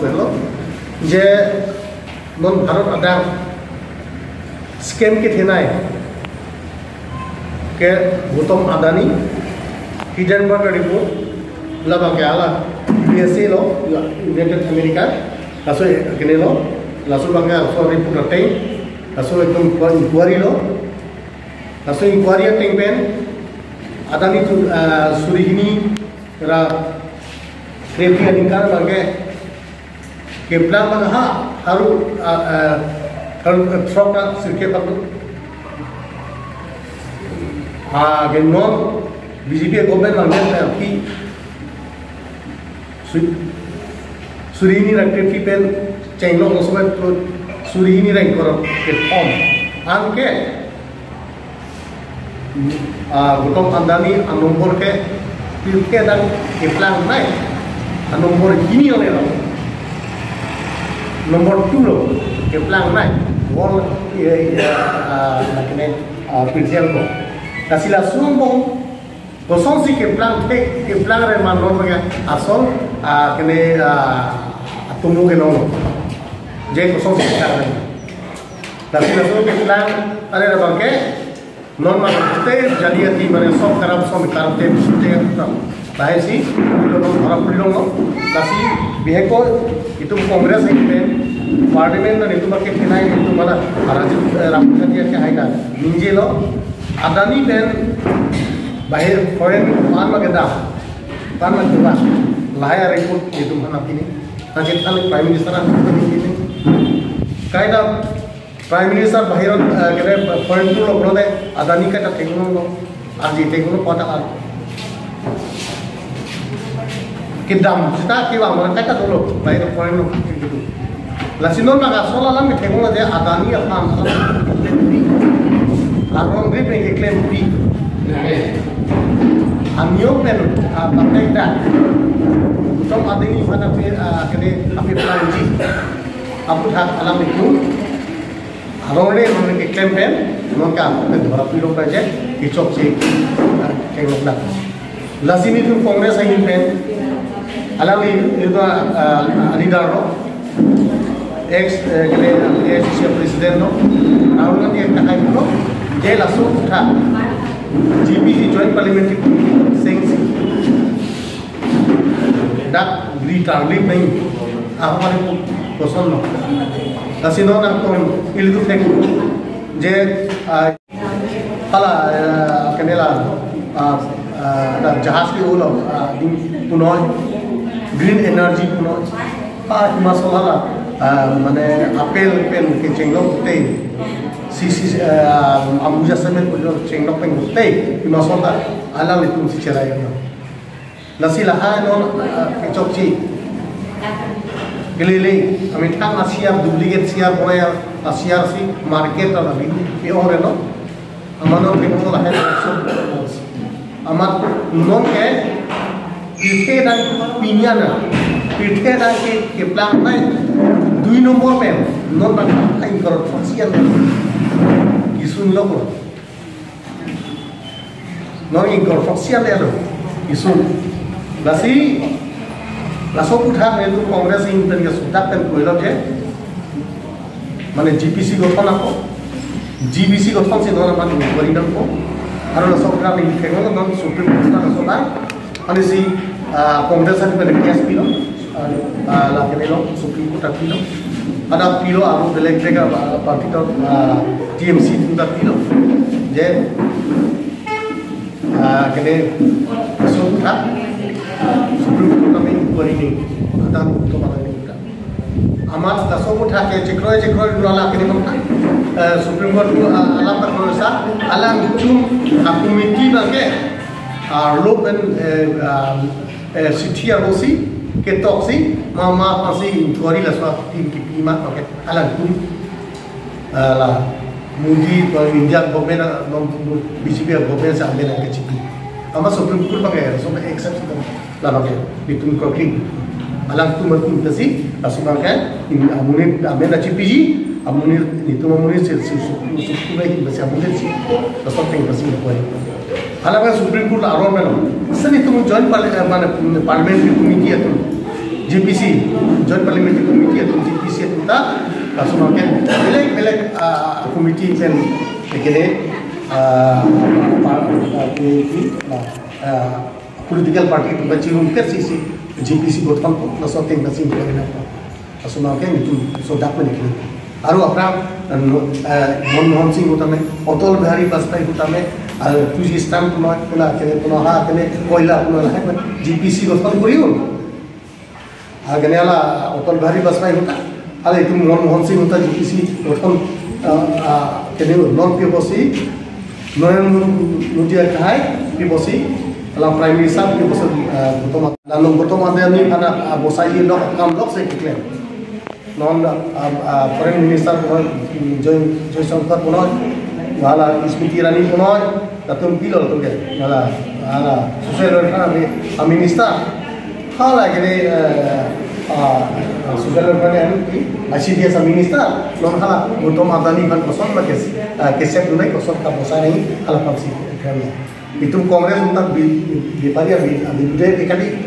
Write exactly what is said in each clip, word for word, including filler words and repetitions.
Lo, je non Bharat adang scam kethenei ke Gautam Adani, hidden worker report, labang ke hala U S A lo, United America, laso kene lo, laso abang ke laso report ateng, laso ekdom inquiry lo, laso inquiry ateng pen Adani tu, ah, suri hini ra krephi aningkan abang ke keplang mana ha, haru, ah, ah, haru, ah, throk na sirkep abang. Ah, ke non B J P government abang ke ki su-, suri hini ra krephi pen cheng lo, laso pen tu suri hini ra ingkoi ra kethom. Anke, ah, Gautam Adani a number ke, pirthe adang keplangnei a number hini ong lo. Number two lo, keplangnei. Wall, eh, eh, ah, na kene, ah, pirthe lo. Lasi laso angbong kosonsi keplang thek, keplang re ma non abang ke asol, ah, kene, ah, atomo ke non. Je kosonsi keplang re. Lasi laso keplang are abang ke non ma te jali ati mane sob karap som karap te sute ta. Lahai si, ilo non karap ilo no. Lasi bihek ko itum Congress hai pen parliament na itum abang kethenei itum mana Rajib, eh, Rajib Jati ke hai na. Ningje lo, Adani pen bahir foreign pan ma kedam, pan ma kedam. Lahai a report itum mana pini. Najit kali Prime Minister an pini. Kaita Prime Minister bahir, eh, kene foreign tour lo pulote Adani kaita theklong lo. Arje theklong lo kota an. Kedam seta kevang mana kaita dolo bahir foreign lo gitu. Lasi non abang asol alam ke theklong lo je Adani aphan alam keklempi. Aron ri pen keklempi. Anio pen, ah, pakai dah. Som Adani mana pe, ah, kene api pelanji. Aputhak alam itu. Aron ri, aron ri keklem pen, non ke apu pen dhora pilo pen je, kechokche, ah, kelok dak. Lasi nelitum Congress ahin pen, alangli, itu, ah, leader lo, ex, eh, kene, A I C C president lo, Rahul Gandhi ekta hai lo, je laso aputhak, G P C, Joint Parliamentary Committee, sengsi. Dak bri tarlip nai. Ako kali koson lo. Lasi non nangtum ilitum thek je, ah, hala, ah, kene la, ah, ah, dak jahaz ke ulo, ah, ding punoi, green energy punoi. Ah, Himachal hala, ah, mane apple pen kecheng lo te. Si, si, ah, ambuja semen pen kecheng lo pen te. Himachal ta alanglitum si cherai lo. Lasi lahai non, ah, kechokche. Kelele, amethang a-share, duplicate share, boya a-share si market ala bini, ke ore no. Amano ke non lahai. Amat non ke, pirthe adang pinya na, pirthe adang ke, keplangnei, dui nombor pen, non abang ingkoi ra throk isi an. Isun lo ko. Non ingkoi ra throk isi an lo. Isun. Lasi, laso aputhak nelitum Congress ahin pen ke sudak pen koilo je. Mane G P C gothon ako. G P C gothon si non abang inquiry dam ko. Aru laso aputhak neli theklong non Supreme Court ta laso ta. Ani si, ah, Congress ahin pen case pilo. Ah, ah, lake nelo Supreme Court ta pilo. Ada pilo aru belek belek, ah, party ta, ah, T M C atum ta pilo. Je, ah, kene laso aputhak, ah, Supreme Court kami inquiry ni. Ada tu mata ni kita. Amat laso aputhak ke chekroi chekroi dua lake ni mata. Eh, Supreme Court tu, ah, alam ta kroisa, alanglitum, ah, committee abang ke, ah, lo pen, eh, ah, eh, chithi arlo si, ketoksi, mama aphan si inquiry laso ateam kipi ma, okay, alangtum, ah, la, Modi, pa India government, ah, non, B J P government si amen nangkechipi. Amat Supreme Court abang ke, so accept si, la, okay, nelitum kokri. Alangtum atum ta si, laso abang ke, in, amonit, amen nangchipiji, amonit, nelitum amonit si, si, si, si, amonit si, laso ateng pasi inquiry. Hala abang Supreme Court aron melo. Seni itum joint parli-, eh, mane, parliamentary committee atum. J P C, Joint Parliamentary Committee atum J P C atum ta, laso anke belek belek, ah, committee pen ekene, ah, pa-, ah, P P, ah, ah, political party atum kachirum pen sisi J P C gothon po, laso ateng kachingki po. Laso anke nelitum so dak pen ekene. Aru aphrang, ah, Manmohan Singh ahut tame, Atal Bihari Vajpayee ahut tame, ah, tuji stamp punoi, puna kene, puna ha kene, koila punoi, lahai pen J P C gothon kori un. Ah, kene hala Atal Bihari Vajpayee ahut ta, hala itum Manmohan Singh ahut ta J P C gothon, ah, ah, kene non P P C, Narendra Modi akhai P P C, hala Prime Minister P P C, ah, Gautam, lalu Gautam Adani aphan, ah, bosai lok, kam lok si keklem. Non, ah, ah, Foreign Minister punoi, Joy, Joy Shankar punoi, hala Smriti Irani punoi, latum pilo latum ke, hala, hala Social Welfare a, a Minister, hala kene, eh, ah, Social Welfare ni anu ki, I C D S a Minister, non hala Gautam Adani aphan koson ma kes, ah, kesep dunai, koson kabosai nangji, hala aphan si kami. Itum Congress atum ta bi-, bepari abi, abi bude kali.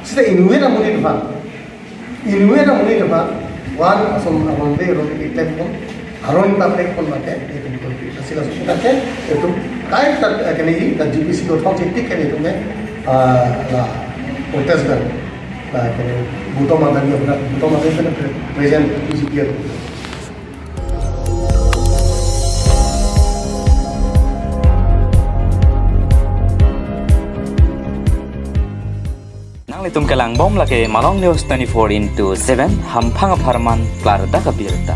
Sita inutvet amonit aphan. Inutvet amonit aphan. Wan ason aron de ron ke klem pon. Aron ta plek pon mate. Itum pon. Asila sudah ke. Itum kai ta, eh, kene i, ta J P C gothon chetik kene itum ke. Ah, la protest dan. La kene Gautam Adani, Gautam Adani kene pre-, present P C P atum. Nanglitum kelang bom lake Malong News twenty-four into seven, hamphang apharman klardak abirta.